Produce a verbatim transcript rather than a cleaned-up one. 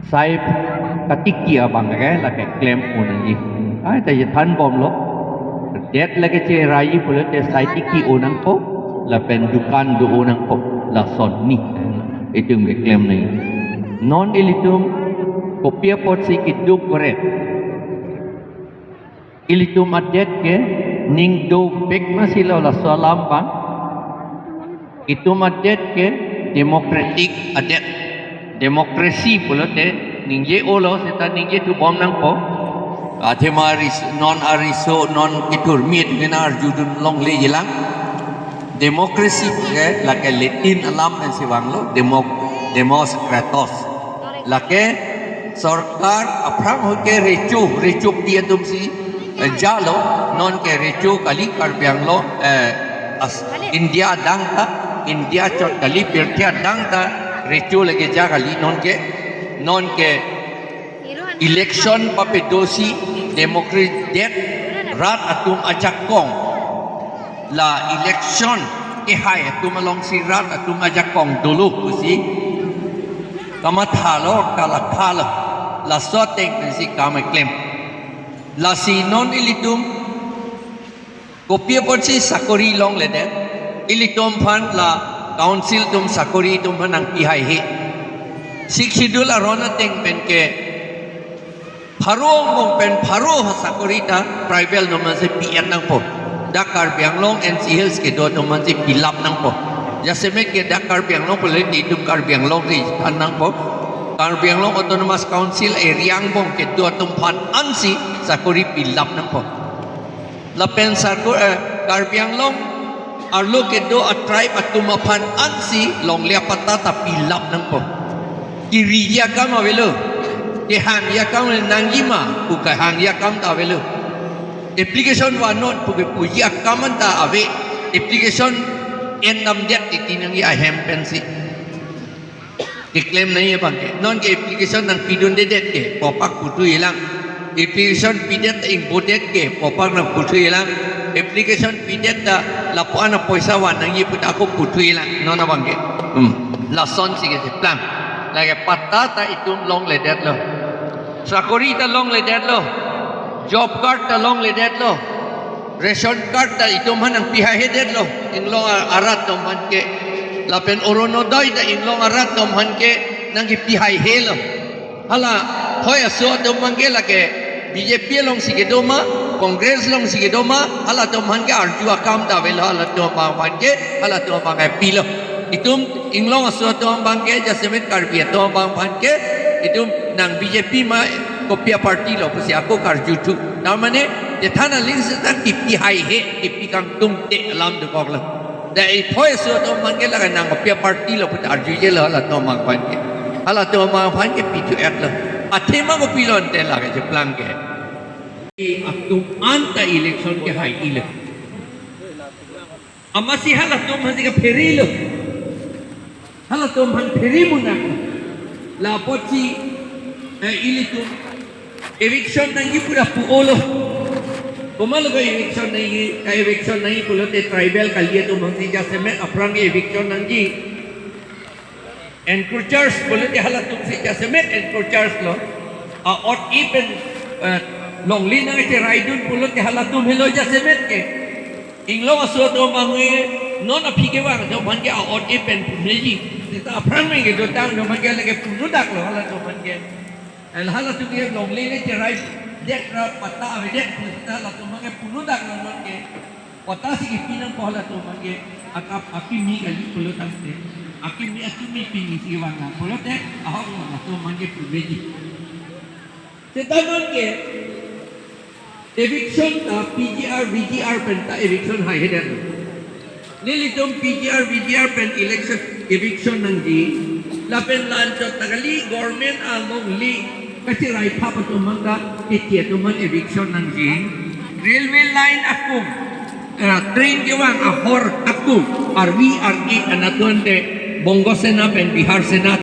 Sai katiki abang ke lake klem-o nangji. Ai ta chethan bomlo. Det lake cherai pulote sai tiki-o nangpo. Lapen dukan do-o nangpo. Lason ni. Itum ke klem nangji. Non ilitum kopi apotsi keduk koret. Ilitum adet ke ning dovek ma si lo laso alam abang. Itum adet ke democratic adet. Democracy pulote ningje-olo seta ningje thu bom nangpo. Athema ris-, non ariso, non kethurmi atum ke nang arjudun longle jilang. Democracy ke lake Latin alam pensi vanglo, demo-, demos kratos. Lake sorkar aphrang ahut ke recho, recho pi atumsi, eh, jalo, non ke recho kali Karbi Anglong, eh, as India adang ta, India chot kali, pirthe adang ta recho lake ja kali, non ke, non ke election papedosi democratic det rat atum ajakong. La election kehai atum alongsi rat atum ajakong dolo pusi kamathalo, kalakhalo, laso ateng pensi kam keklem. Lasi non ilitum kopi apotsi sakori longledet, ilitum aphan la council atum sakori itum aphan nangpi haihe. Sixth Schedule aron ateng pen ke pharo angbong pen pharo ha sakori ta tribal atum aphansi pi-et nangpo. Dak Karbi Anglong N C Hills kedo atum aphansi pilap nangpo. Jasemet ke dak Karbi Anglong pulote itum Karbi Anglong si than nangpo. Karbi Anglong Autonomous Council area angbong kedo atum aphan ansi sakori pilap nangpo. Lapen sarko, eh, Karbi Anglong arlo kedo a-tribe atum aphan ansi longle apatta ta pilap nangpo. Kiriji akam avelo. Kehangji akam nangji ma, pu kehangji akam ta avelo. Application vannon pu kepuji akam anta ave. Application endamdet titi nangji ahem pensi keklem nangji abang ke. Non ke application nangpidundedet ke, popak puthu-ilang. Application pidet ta ingbodet ke, popak nangputhu-ilang. Application pidet ta lapu-an apoisa van nangji puta ako puthu-ilang. Non abang ke. Hmm. Lasonsi kecheplang. Lake patta ta itum longledetlo. Sakori ta longledetlo. Job card ta longledetlo. Ration card ta itum aphan nangpi haihedetlo, Inglong a-, arat atum aphan ke. Lapen Orunodoi ta Inglong arat atum aphan ke nangkepi haihelo. Hala thoi aso atum abang ke lake B J P alongsi kedo ma, Congress alongsi kedo ma, halatum aphan ke arju akam ta avelo, halatum abang aphan ke, halatum abang ke pilo. Itum Inglong aso atum abang ke, jasemet Karbi atum abang aphan ke, itum nang B J P ma kopi a-party lo pusi ako karjuthu. Tar mane, chethan aling setang kipi haihe, kipi kangtungte alam dokoklo. Dak ithoi aso atum abang ke lake nang kopi a-party lo put arjujelo halatum abang aphan ke. Halatum abang aphan ke pithu-etlo. Athema kopilo ante lake cheplang ke. Atum anta election kehai-ilo. Amatsi halatum aphansi kapherilo. Halatum aphan phere munak. La apotsi, eh, ilitum eviction nangji pura pu-olo. Komatlo ko eviction nangji, ka-eviction nangji pulote tribal kali atum aphansi jasemet aphrang eviction nangji. Encroachers pulote halatumsi jasemet encroachers lo. A-ot-e pen, eh, longle nangcheraidun pulote halatum helo jasemet ke. Inglong aso atum abang ke non aphi kevang atum aphan ke a-ot-e pen pumeji. Seta aphrang pen kedotang atum aphan ke lake punudaklo halatum aphan ke. El halatum ke longle nangcheraidet ra patta avedet seta halatum aphan ke punudaklo non ke. Pattasi kipi nangpo halatum aphan ke. Akap akimi kali pulo tangte. Akimi atumi pinisi vang nang pulote ahok lo halatum aphan ke pumeji. Seta non ke eviction ta P G R, V G R pen ta eviction haihedet. Nelitum P G R, V G R pen election eviction nangji. Lapen la-anchot ta kali government alongle kacherai phap atum aphan ta K T atum aphan eviction nangji. Railway line akum, eh, train kevang ahor akum, arvi arni anatthu ante Bongo Sena pen Bihar Sena